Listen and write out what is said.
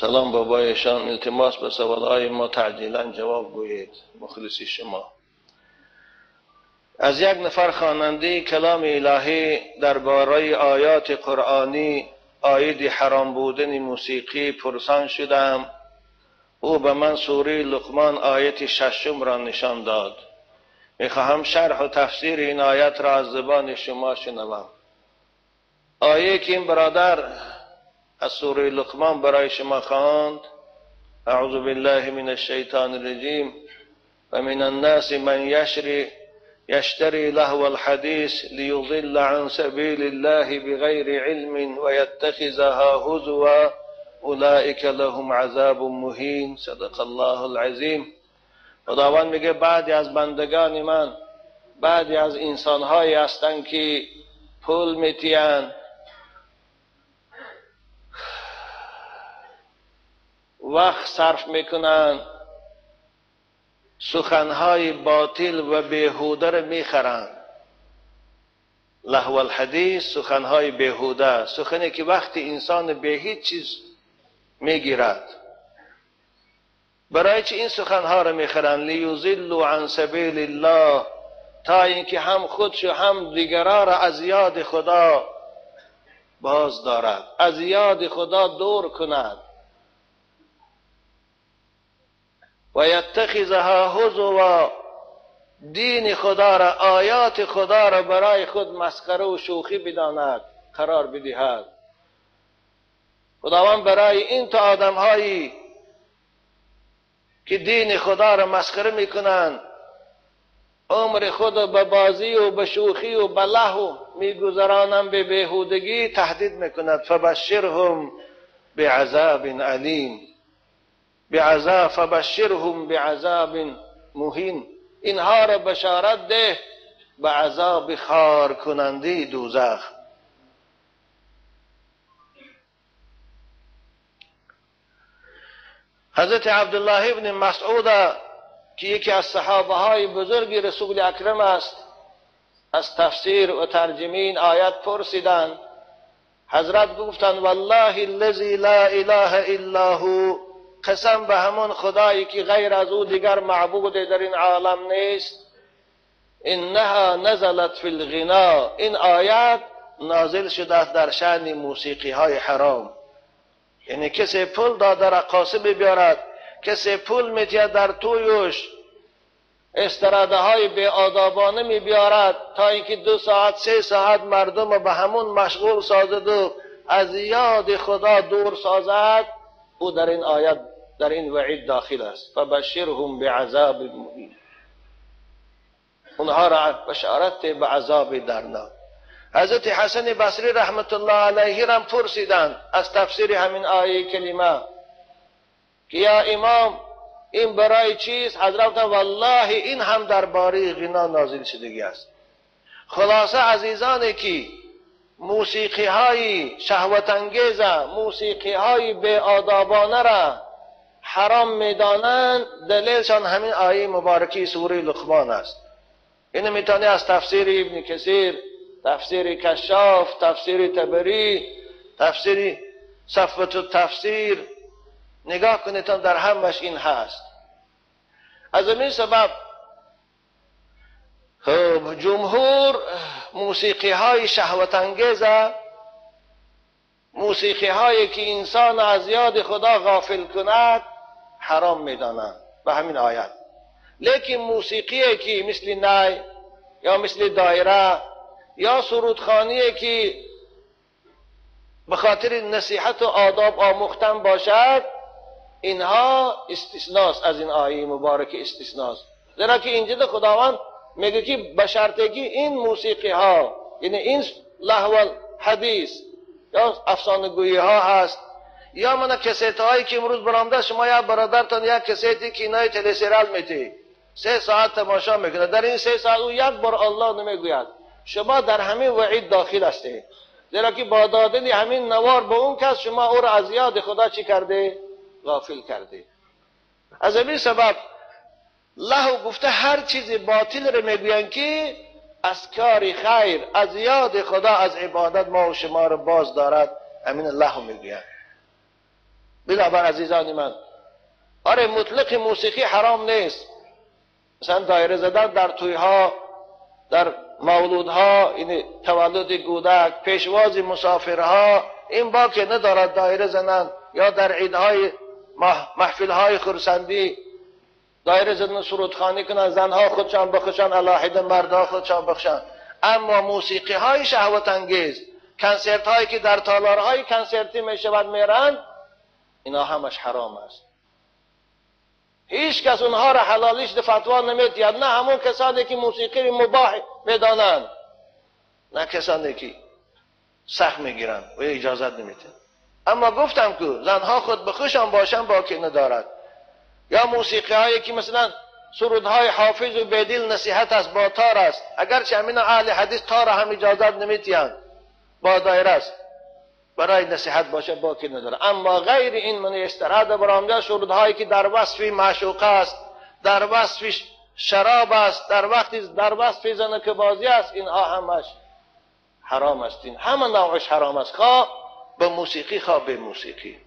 سلام بابایشان، التماس به سوالهای ما تعجیلا جواب گویید، مخلصی شما. از یک نفر خواننده کلام الهی درباره آیات قرآنی عاید حرام بودن موسیقی پرسان شدم. او به من سوره لقمان آیت ششم را نشان داد. میخواهم شرح و تفسیر این آیت را از زبان شما شنوم. آیه که این برادر از سوره لقمان برای شما خواند، اعوذ بالله من الشیطان الرجیم و من الناس من یشتری لهو الحدیث لیضل عن سبیل الله بغیر علم و یتخذها هزوا اولئک لهم عذاب مهین. صدق الله العظیم. خداوند میگه بعدی از بندگان من، بعدی از انسانهایی هستند که پول میتیند، وقت صرف میکنند، سخنهای باطل و بیهوده را میخرند. لهو الحدیث، سخنهای بیهوده، سخنی که وقتی انسان به هیچ چیز میگیرد. برای چی این سخنها را میخرند؟ لیضلوا عن سبیل الله، تا اینکه هم خودش و هم دیگران را از یاد خدا باز دارد، از یاد خدا دور کند. و یتخذها هزوا، دین خدا را، آیات خدا را برای خود مسخره و شوخی بداند، قرار بدهد. خداوند برای این تا آدم هایی که دین خدا را مسخره میکنند، عمر خود را به بازی و به شوخی و به لهو میگذرانند، به بیهودگی تهدید میکند. فبشرهم بعذاب علیم، بعذاب، فبشرهم بعذاب مهین. اینها را بشارت ده به عذاب خار کننده دوزخ. حضرت عبدالله ابن مسعود که یکی از صحابه های بزرگ رسول اکرم است، از تفسیر و ترجمه این آیت پرسیدند. حضرت گفتند والله الذی لا اله الا هو، قسم به همون خدایی که غیر از او دیگر معبود در این عالم نیست، انها نزلت فی الغنا، این آیت نازل شده در شأن موسیقی های حرام. یعنی کسی پول داده رقاصه بیارد، کسی پول میتید در تویش استراده های بی آدابانه می بیارد تا اینکه 2 ساعت 3 ساعت مردم به همون مشغول سازد و از یاد خدا دور سازد، او در این آیت، در این وعید داخل است. فبشرهم بعذاب مهین، اونها را بشارت به عذاب دردناک. حضرت حسن بصری رحمت الله علیه را پرسیدند از تفسیر همین آیه کلمه که یا امام این برای چیست؟ حضرت والله این هم درباره غنا نازل شدگی است. خلاصه عزیزانی که موسیقی های شهوت انگیز، موسیقی های بی آدابانه را حرام میدانند، دلیلشان همین آیه مبارکی سوره لقمان است. اینو میتونی از تفسیر ابن کثیر، تفسیر کشاف، تفسیر طبری، تفسیر صفوة التفسیر نگاه کنید، در همش این هست. از این سبب خب جمهور موسیقی های شهوت انگیز، موسیقی هایی که انسان از یاد خدا غافل کند حرام میدانند به همین آیت. لیکن موسیقی که مثل نای یا مثل دایره یا سرودخوانی که به خاطر نصیحت و آداب آموختن باشد، اینها استثناست از این آیه مبارک، استثناست. زیرا که اینجا خداوند میگه که به شرطی این موسیقی ها، یعنی این لهو الحدیث یا افسانه گویی ها هست، یا من کسیت هایی که امروز برآمده، شما یا برادرتان یک کسیتی که اینای تلسریال میتی 3 ساعت تماشا میکنه، در این 3 ساعت او یک بار الله نمیگوید، شما در همین وعید داخل هستید. زیرا که با دادن همین نوار به اون کس شما او را از یاد خدا چی کرده؟ غافل کرده. از همین سبب لهو گفته هر چیز باطل رو میگوین که از کار خیر، از یاد خدا، از عبادت ما و شما رو باز دارد، همین لهو میگوین. بنابر عزیزان من، آره مطلق موسیقی حرام نیست. مثلا دایره زدن در تویها، در مولودها، این تولد کودک، پیشواز مسافرها، این باک ندارد دایره زنند، یا در عیدهای محفلهای خرسندی دایره زدن، سرودخوانی کنند، زنها خودشان بخشند علاحده، مردها خودشان بخشند. اما موسیقی های شهوت انگیز، کنسرت هایی که در تالارهای کنسرتی می شود میرند، اینا همش حرام است. هیچ کس اونها را حلالیش فتوا نمیدهد، نه همون کسانی که موسیقی مباح میدانند، نه کسانی که سخت میگیرند و اجازت نمیدهند. اما گفتم که زنها خود به خوشان باشند باکی ندارد. یا موسیقی هایی که مثلا سرودهای حافظ و بیدل نصیحت است، با تار است، اگرچه همین اهل حدیث تار هم اجازت نمیدهند، با دایره است، برای نصیحت باشه باکی نداره. اما غیر این من استراد برآمده سرودهایی که در وصف معشوقه است، در وصف شراب است، در وصف زنک بازی است، اینها همش حرام است. این همه نوعش حرام است، خواه به موسیقی خواه به موسیقی.